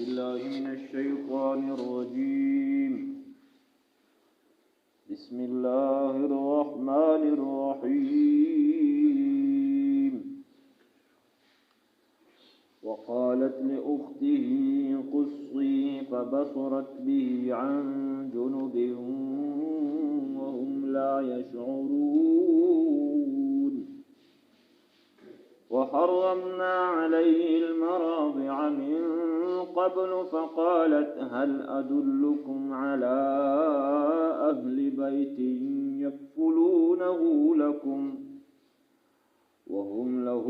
بالله من الشيطان الرجيم. بسم الله الرحمن الرحيم. وقالت لأخته قصي فبصرت به عن جنب وهم لا يشعرون. وحرمنا عليه المراضع من قبل فقالت هل أدلكم على أهل بيت يكفلونه لكم وهم له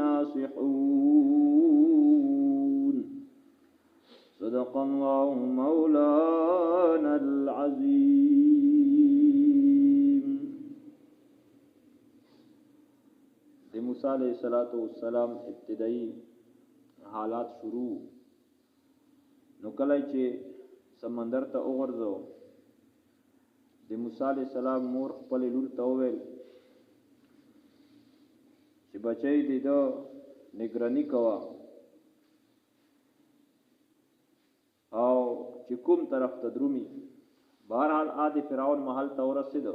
ناصحون. صدق الله مولانا العظيم. د موسی علیه السلام ابتدایي حالات شروع. نو کله چې سمندر ته وغورځو، د موسی علیه السلام مور خپلې لور ته وویل چې بچی دې د نګراني کوه او چې کوم طرف ته درومي. بهرحال آ د فرعون محل ته ورسېده،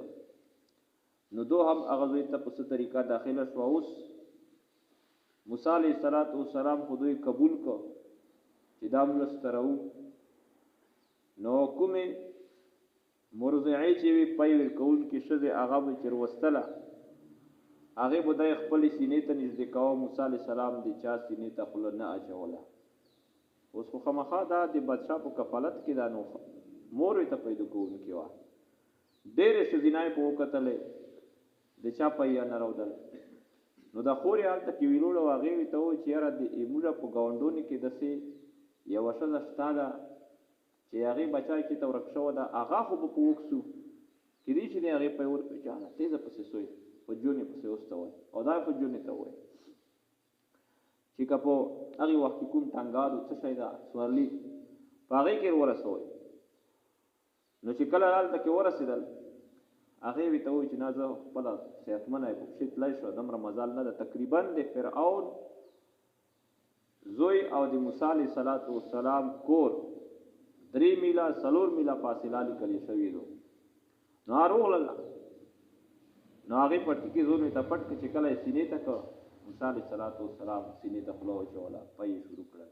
نو دو هم هغه زوی ته په څه طریقه داخله شوه. اوس موسی علیه السلام خو دوی قبول کړ چې دا موږ سترو. نو کومې مرضعې چې وي، پی ورکوونکې ښځې، هغه به چې وروستله، هغې به دی خپلې سینې ته نږدې کاوه. موسی علیه السلام د چا سینې ته خوله نه اچوله. اوس خو خامخا دا د بادشاه په کفالت کې ده، نو مور یې ته پیدا کوونکې وه. ډېرې ښځینه یې په وکتلې، د چا پی یې نه راودل. نو د خور یې هلته کې ویلوړه وه، هغې ورته وویل چې یاره د موږ په ګاونډونو کې داسې یوه ښځه شته ده چې هغې بچی چې ته ورک شوی ده، هغه خو به په وکسو کېدای شي د هغې پی ورپېژنه. تېزه پسې سوی په جونې پسې وستوی او دا په جونې ته وویل چې که په هغې وخت کې کوم ټنګال څه شی ده، سوارلي، په هغې کې ورسوئ. نو چې کله هلته کې ورسېدل، هغې ورته وویل چې نه، زه خپله صحتمنه یم، په پښې تلای شو، دومره مزال نه ده. تقریبا د فرعون زوی او د موسی علیه السلام کور 3 میله 4 میله فاصله لیکل شوې ده. نو هغه روغلله، نو هغې پټکي کې زور ته پټ کړ. چې کله یې سینې ته کړ، موسی علیه السلام سینې ته خوله واچوله، پی یې شروع کړل،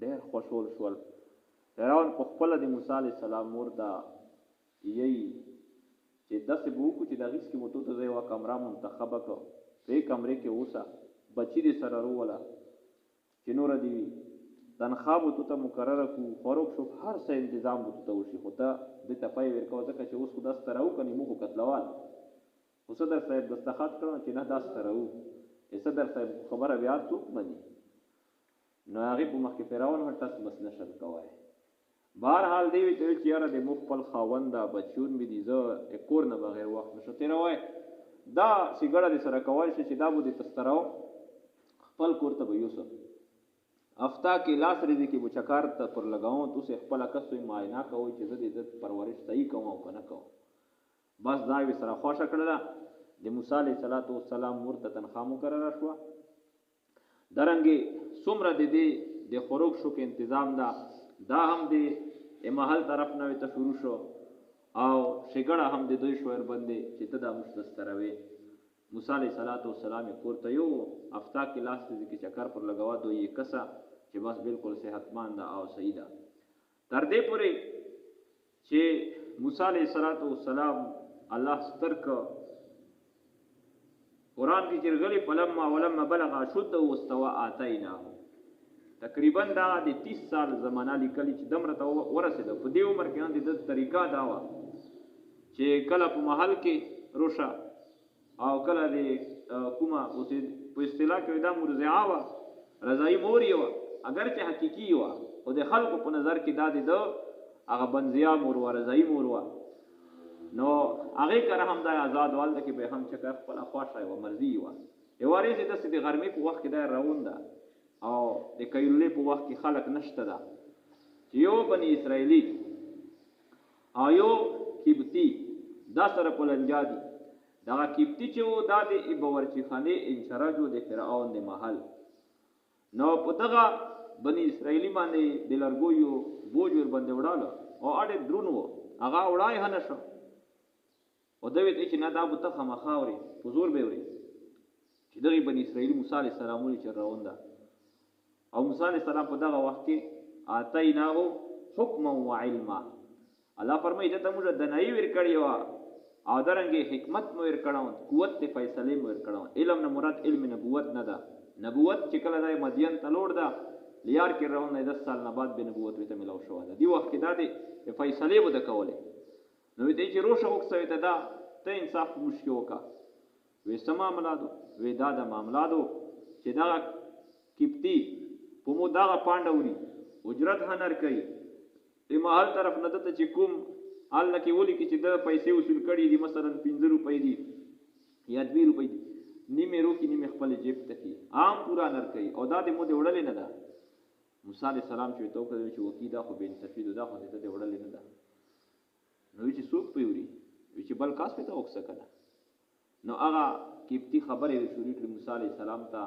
ډېر خوشحال شول. فرعون په خپله د موسی علیه السلام مور ته یی چې داسې به وکړو چې د هغې کې مو ته زه یوه کمره منتخبه کړه، په کمرې کې اوسه، بچي دې سره رووله چې نوره دې وي، تنخوا به تو ته مقرره کړو، خوراک شوک هر څه انتظام به تو ته وشي، خو ته دې ته پی ورکوه، ځکه چې اوس خو دا سترو کنې موږ خو قتلوال. خو صدر صاحب دستخط کړو چې نه، دا سترو. صدر صاحب خبره بیا څوک مني؟ نو هغې په مخکې فرعون هم ټس مس نه شل کوی. بهرحال دی ورته ویل چې یاره د مو خپل خاوند ده، بچیون مې دي، زه کور نه بغیر وخت نشو تېروی. دا سیګړه دې سره کوی شي چې دا به دې تسترو، خپل کور ته به یوسم، هفته کې لاس ورځې کې به چکر ته پر لګاوم، تاسو خپله کس معاینه کوئ چې زه د ده پرورش صحیح کوم او که نه کوم. بس دا یې سره خوښه کړله. د موسی علیه السلام مور ته تنخوا مقرره شوه. درنګې څومره د دې د خوراک شوک انتظام ده، دا هم د محل طرف نه ته شروع شو او شګړه هم د دوی شویر باندې چې ته دا موږ ته ستروې. موسی علیه السلام یې کور ته یو هفته کې لاس کې چکر پر لګوا، دوی یې کسه چې بس بالکل صحتمند ده او صحیح ده. تر دې پورې چې موسی علیه السلام الله ستر که. قرآن کې چې راغلي فلما ولما بلغ اشده واستوى آتیناه، تقریبا دا د 30 سال زمانہ لیکلی چې دمره ته ورسېده. په دې عمر کې هم د ده طریقه دا وه چې کله په محل کې روشه او کله د کومه اوس په اصطلاح کې دا مرضعه وه، رضاعي مور یې وه، اګر چې حقیقي وه، خو د خلکو په نظر کې دا د ده هغه بنزیا مور وه، رضاعي مور وه. نو هغې کره هم دا آزاد والده کې به هم چې خپله خوښه وه، مرضي وه. یوه ورځ داسې د غرمې په وخت کې دا روان ده او د قیلولې په وخت کې خلک نشته ده چې یو بني اسرائیلي او یو قبطي دا سره په لنجا دي. دغه قبطي چې و، دا د باورچي خانې انچارج و د فرعون د محل. نو په دغه بني اسرائیلي باندې د لرګو یو بوج ور باندې وړاله او اډې درون وو، هغه وړای نه شو. او ده ویل چې نه دا به ته خامخا اورې، په زور به یې وړې. چې دغې بني اسرائیلي موسی علیه السلام ولي چې روان ده، او موسی علیه السلام په دغه وخت کې آتیناه حکما وعلما، الله فرمایي ده ته موږ دنایي ورکړې وه او درنګې حکمت مو ورکړی، قوت د فیصلې مو ورکړی. علم نه مراد علم نبوت نه ده. نبوت چې کله دی مدین ته لوړ ده لیار کې روان دی، 10 سال نه بعد به نبوت ورته میلاو شوی ده. دې وخت کې دا دی فیصلې به ده کولې. نو ویته چې روشه وکسوي ته دا ته انصاف په موږ کې وکړه. وی څه معامله دو؟ وی دا د معامله دو چې دغه کپتی په مو دغه پانډه وړي، اجرت هنر کوي، د محل طرف نه دته چې کوم هلته کې ولیکي چې ده پیسې وصول کړي دي، مثلا 5 روپۍ دي یا 2 روپۍ دي، نیمې روکي نیمې خپلې جیب ته کړي، عام پوره نر کوي، او دا د مو د وړلې نه ده. موسی علیه السلام چې ورته وکتل چې وکي دا خو بې انصافي ده، دا خو دې ته د وړلې نه ده. نو وی چې څوک پرې وړي؟ وی چې بل کس پرې ته وکسه که نه. نو هغه قبطي خبرې یې شروع کړې موسی علیه السلام ته،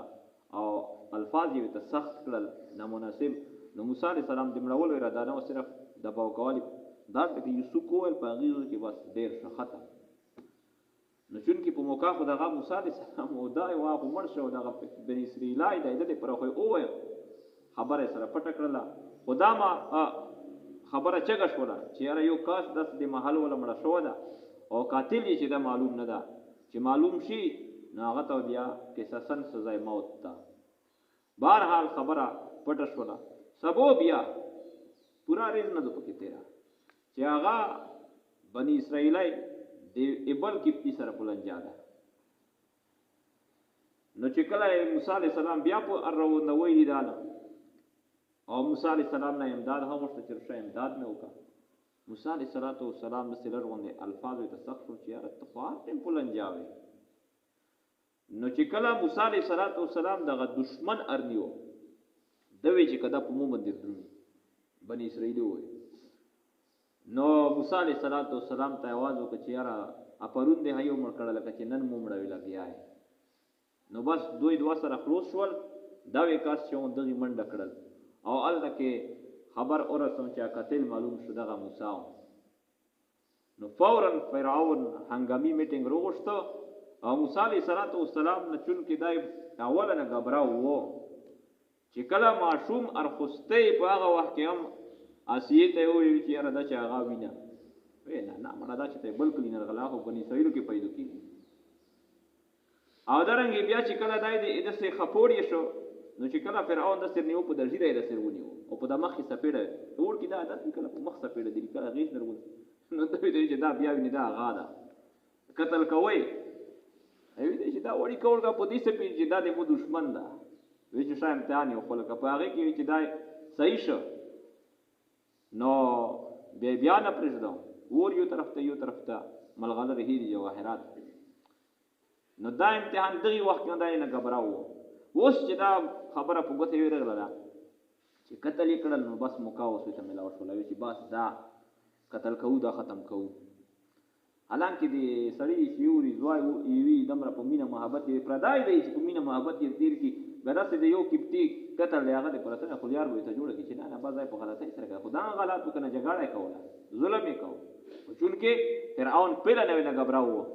او الفاظ یې ورته سخت کړل نامناسب. نو موسی علیه السلام د مړولو اراده نه وه، صرف د باوکوالي دا ټکی یوسف وویل په هغې ورځ کې بس ډېر ښه ختم. نو چونکې په موقع خو دغه موسی علیه السلام او دا یې خو مړ شو، دغه بني اسرائیلای دی، ده دې پر خو یې وویل، خبره یې سره پټه کړله. خو دا ما خبره چګه شوله چې یاره یو کس داسې د محل وله مړه شوې ده او قاتل یې چې ده معلوم نه ده، چې معلوم شي نو هغه ته بیا قصاصا سزای موت ده. بهرحال خبره پټه شوله. سبو بیا پورا ریز نه ده پکې تېره چې هغه بني اسرائیلی د ابل کپتی سره په لنجا ده. نو چې کله موسی علیه السلام بیا په الروند ویلي داله، او موسی علیه السلام نه امداد هم غوښته چې رښه امداد مې وکړه. موسی علیه السلام داسې لږ غوندې الفاظ ورته سخت شول چې یاره ته خو هر ټایم په لنجا وې. نو چې کله موسی علیه السلام دغه دشمن ارنیو، ده وی چې که دا په مو باندې درومي بني اسرائیلي وویل. نو موسی علیه السلام ته اواز وکړ چې یاره اپرون دې هیو مړ کړه لکه چې نن مو مړوي لګیا یې. نو بس دوی دوه سره خلاص شول. دا وی کس چې دغې منډه کړل او هلته کې خبر ورسوم چې قاتل معلوم شو دغه موسی و. نو فورا فرعون هنګامي میټینګ روغوښته او موسی علیه السلام نه چونکې دی اوله نه ګبراو و چې کله ماشوم ارخوستی په هغه وخت کې هم اسیې ته یې وویل چې یاره دا چې هغه وینه، وی نه نه مړه دا چې ته بل کلي نه راغله خو بني اسرائیلو کې پیدا کېږي. او دارنګې بیا چې کله دی د داسې خپوړ یې شو، نو چې کله فرعون داسې نیو په د ږیره یې داسې ونیو او په د مخ یې څپېړه وړکي، دا عادت وي کله په مخ څپېړه دي کله غېږ در ونیسي. نو ده ویل چې دا بیا ویني دا هغه ده قتل کوئ. ویل چې دا وړي کوړګه په دې څه پېږي چې دا د مو دښمن ده. وی چې ښه امتحان یې وخوړل، که په هغې کې وي چې دا صحیح شو نو بیا بیا نه پرېږدم، اور یو طرف ته یو طرف ته ملغلرې هېرې جواهرات. نو دا امتحان دغې وخت کې دا یې نه ګبراو و. اوس چې دا خبره په ګوته یې ورغله ده چې قتل یې کړل، نو بس موقع اوس ورته میلاو شوله، وی چې بس دا قتل کوو دا ختم کوو. حالانکه د سړي چې یو زوی وي دومره په مینه محبت یې پردی دی چې په مینه محبت یې تېر کړي، بیا داسې د یو کپتي قتل دی هغه د پرتنه خو لیار به ورته جوړه کړي چې نه نه بس ځای په غلطۍ سره کوي، خو دا غلط و که نه جګړه یې کوله، ظلم یې کوه. خو چونکې فرعون پله نه وي نه ګبراو و،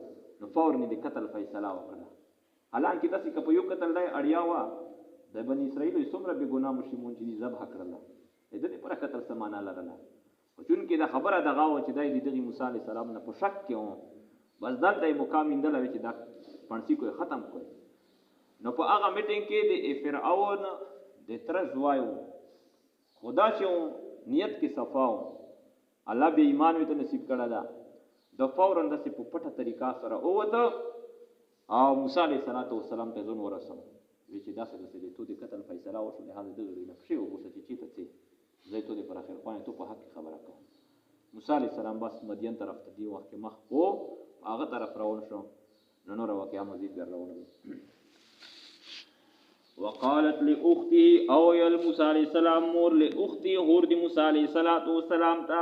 نو فوراً یې د قتل فیصله وکړه. حالانکه داسې که په یو قتل دی اړیا وه، د بني اسرائیلو یې څومره بې ګناه مشرمون چې دي ذبح کړله، د ده دپاره قتل څه معنا لرله. خو چونکې دا خبره دغه وه چې دی د دغې موسی علیه السلام نه په شک کې و، بس دلته یې موقع میندله وي چې دا پڼسي کو یې ختم کړ. نو په هغه میټینګ کې د فرعون د تره زوی و، خو دا چې نیت کې صفا و، الله بیا ایمان ورته نصیب کړی ده، د فوراً داسې په پټه طریقه سره ووته او موسی علیه السلام ته ځان ورسوه. وی چې داسې داسې د تو د قتل فیصله وشوه، لهذا دغه دوی نه پښې وبوسه چې چېرته څې، زه یې تو د پر اخر خوانې تو په حق کې خبره کوم. موسی علیه السلام بس مدین طرف ته دې وخت کې مخ کو هغه طرف روان شو. نو نوره واقعه مزید بیا روانه ده. وقالت لأخته، او یل موسی علیه السلام مور لأخته خور د موسی علیه السلام ته،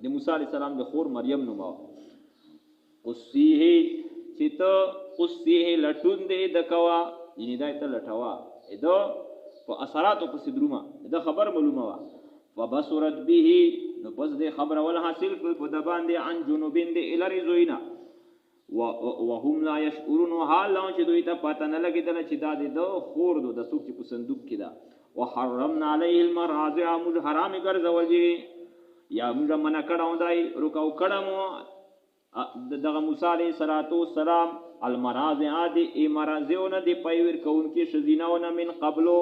د موسی علیه السلام د خور مریم نوم وه، قصیه چې ته قصیه لټون دې د کوه، یعنې دا یې ته لټوه، د په اثراتو پسې درومه د خبر معلومه وه. فبصرت به، نو پس دې خبرول حاصل کړل په د باندې عن جنوبین د الری زوینا، وهم لا یشعرون، حال لا چې دوی ته پته نه لګېدله چې دا د ده خور دو د څوک چې په صندوق کې ده. وحرمنا علیه المراضع، موږ حرام ګرځول دي یا موږ منع کړو دی رکاو کړه مو دغه موسی علیه الصلاة والسلام المراضع د امراضعونه د پیور کوونکي ښځینهونه من قبلو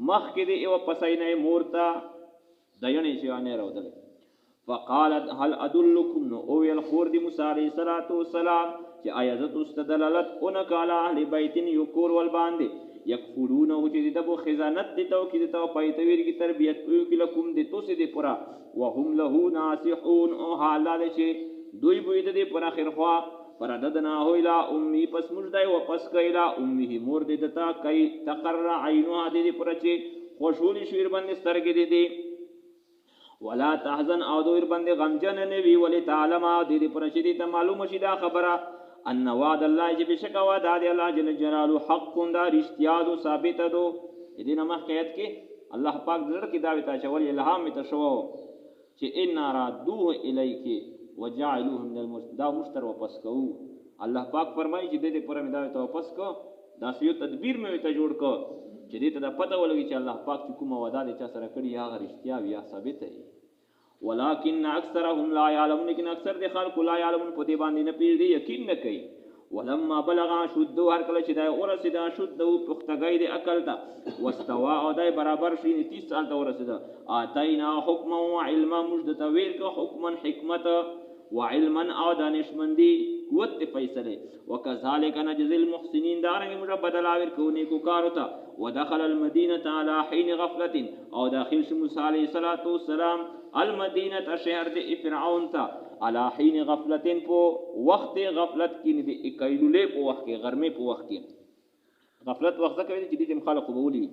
مخکې د یوه پسینه مور ته دیڼې چې نه راودلې. فقالت هل ادلکم، نو اویل خور د موسی علیه الصلاة والسلام چې آیا زه تاسو ته دلالت ونه که علی اهل بیت یو کور ول باندې یکفلونه چې د دبو خزانت د تو کې د تو پایتویر کی تربیت ویو کې لکم د توسې د پوره وهم له ناصحون، او حال دا دی چې دوی به د دې پر خیرخوا. فرددناه الی امي، پس موږ دی واپس که الی امه مور دې دته، کی تقر عینها د دې پوره چې خوشحولي شوي ورباندې سترګې دې دي، ولا تحزن او دوی ورباندې غمجن نه وي، ولتعلم او د دې پوره چې دې ته معلومه شي دا خبره ان وعد الله چې بېشکه وعده د الله جل جلاله حق دا رښتیا دو ثابته دو. د دې نه مخکې آیت کې الله پاک زړه کې دا ورته اچولی الهام ورته شوی چې انا رادوه الیک وجعلوه من المرسلین، دا موږ تر واپس کوو. الله پاک فرمایي چې د دې پوره مې دا ورته واپس کړو، داسې یو تدبیر مې ورته جوړ کړ چې دې ته دا پته ولګي چې الله پاک چې کومه وعده د چا سره کړې هغه رښتیا وي یا ثابته وي. ولكن اکثرهم لا يعلمون، لیکن اکثر د خلکو لا يعلمون په دې باندې نه پوهېږي، یقین نه کوي. ولما بلغ اشده، هر کله چې دی ورسېده اشده پختګۍ د عقل ته، واستوا او دی برابر شي، یعنې 30 سال ته ورسېده، آتینا حکما وعلما، موږ ده ته ویل که حکما حکمت وعلما او دانشمندي قوت د فیصلې. وکذلک نجزي المحسنین، دارنګې موږ بدلا ورکوو نیکوکارو ته. ودخل المدینة علی حین غفلة، او داخل شو موسی علیه الصلاة والسلام المدینة شهر د فرعون ته علی حین غفلة، په وخت غفلت کې، د قیلولې په وخت کې، غرمې په وخت کې. غفلت وخت ځکه ویل چې دې ټیم خلک خوبولي وي.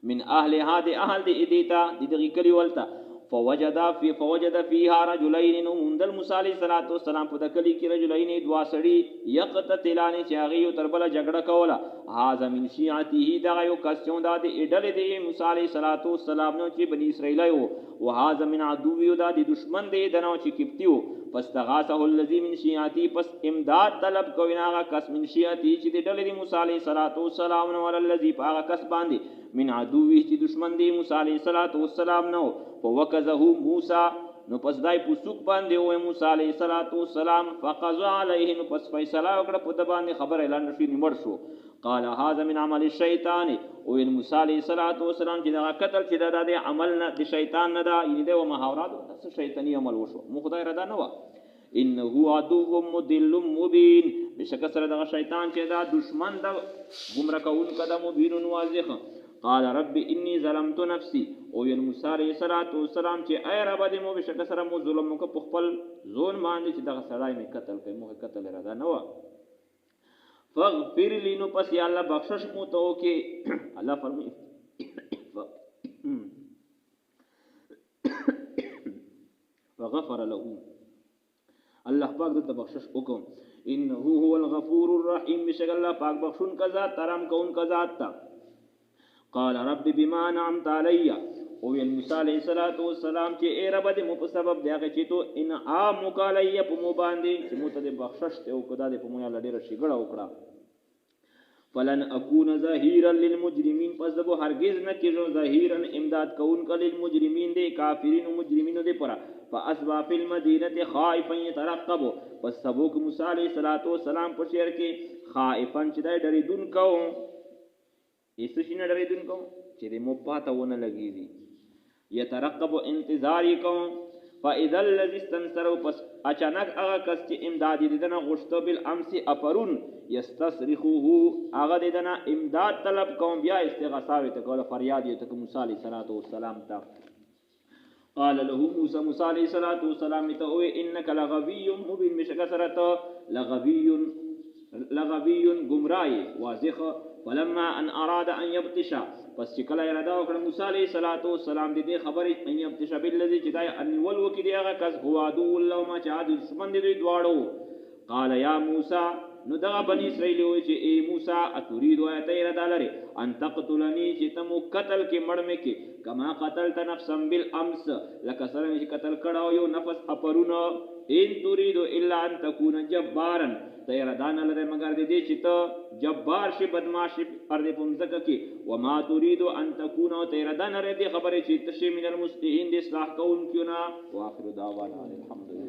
من اهلها د اهل د دې ته د دغې کلي ولته، فوجد فيها رجلين، نو موندل موسی علیه الصلاة والسلام په د کلي کې رجلین دوه سړي یقتتلان چې هغې یو تر بله جګړه کوله. هذا من شیعته، دغه یو کس چې دا د ډلې د موسی علیه الصلاة والسلام نه چې بني اسرائیل وو، وهذا من عدوه، دا د دشمن دی د نه چې قبطي وو. فاستغاثه الذي من شیعته، پس امداد طلب کوي هغه کس من شیعته چې د ډلې د موسی علیه الصلاة والسلام نه، وعلى الذي په هغه کس باندې من عدوه چې دشمن دی موسی علیه الصلاة والسلام نه. فوکزه موسی، نو پس دای په سوق باندې ووی موسی علیه الصلاة والسلام، فقضى علیه، نو پس فیصله وکړه په ده باندې، خبره یې لنډه شوې، مړ شو. قال هذا من عمل الشیطان، وویل موسی علیه الصلاة والسلام چې دغه قتل چې ده دا د عمل نه د شیطان نه ده، یعنې دی و محاورات دا څه شیطاني عمل وشو، مو خدای رضا نه وه. انه عدو مضل مبین، بېشکه سره دغه شیطان چې دا دشمن ده، ګمراه کوونکی ده، مبین واضح. قال رب انی ظلمت نفسی، او ویل موسی علیه الصلاة والسلام چې ای رب دې مو بېشکه سره مو ظلم وکړ په خپل ځون باندې چې دغه سړی مې قتل کړ، مو قتل اراده نه وه. فاغفر لی، نو پس یا الله بخشش مو ته وکړي. الله فرمایي فغفر له، الله پاک دته بخشش وکړ. انه هو الغفور الرحیم، بېشک الله پاک بخښونکی ذات، رحم کوونکی ذات ته. قال رب بما انعمت علی، وویل موسی علیه الصلاة والسلام چې ای رب دې مو په سبب د هغې چې تو انعام وکړه علی په مو باندې، چې مو ته دې بخشش ته وکړه، دا دې په مو الله ډېره ښېګړه وکړه. فلن اکون ظهیرا للمجرمین، پس زه به هرګز نه کېږم ظهیرا امداد کوونکی للمجرمین دی کافرینو مجرمینو دې پره. فاصبح فی المدینة خائفا یترقب، پس سبو کې موسی علیه الصلاة والسلام په شعر کې خائفا چې دی ډرېدونکی و، څه شي نه ډرېدونکی و چې د مو پاته ونه لګېږي، یترقب انتظار یې کوم. فاذا الذي استنصره، پس اچانک هغه کس چې امداد یې د ده نه غوښته بالامس اپرون، یستصرخه هغه د ده نه امداد طلب کوم، بیا استغاثه ورته کوله، فریاد یې ورته کړ موسی علیه الصلاة والسلام ته. قال له موسی، موسی علیه الصلاة والسلام ته وویل انک لغوی مبین، بېشکه سره ته لغوی ګمراه یې واضح. فلما ان اراد ان یبطش، پس چې کله اراده وکړه موسی علیه الصلاة والسلام د دې خبرې ان یبطش بالذي چې دا نیول وکړي دی هغه کس، هو عدو لهما چې هغه دښمن دی دوی دواړو. قال یا موسی، نو دغه بنی اسرائیل وویل چې ای موسی اترید آیا ته اراده لرې ان تقتلنی چې ته مو قتل کې مړ مې کې کما قتلت نفسا بالامس لکه څرنګه چې قتل کړی یو نفس اپرون. ان ترید الا ان تکون جبارا ته اراده نه لرې مګر د دې چې ته جبار شې، بدمعاش شې پر دې په مځکه کې. وما ترید ان تکون او ته اراده نه لرې دې خبرې چې ته شې من المصلحین د اصلاح کوونکیو نه. واخر دعوانا الحمدلله.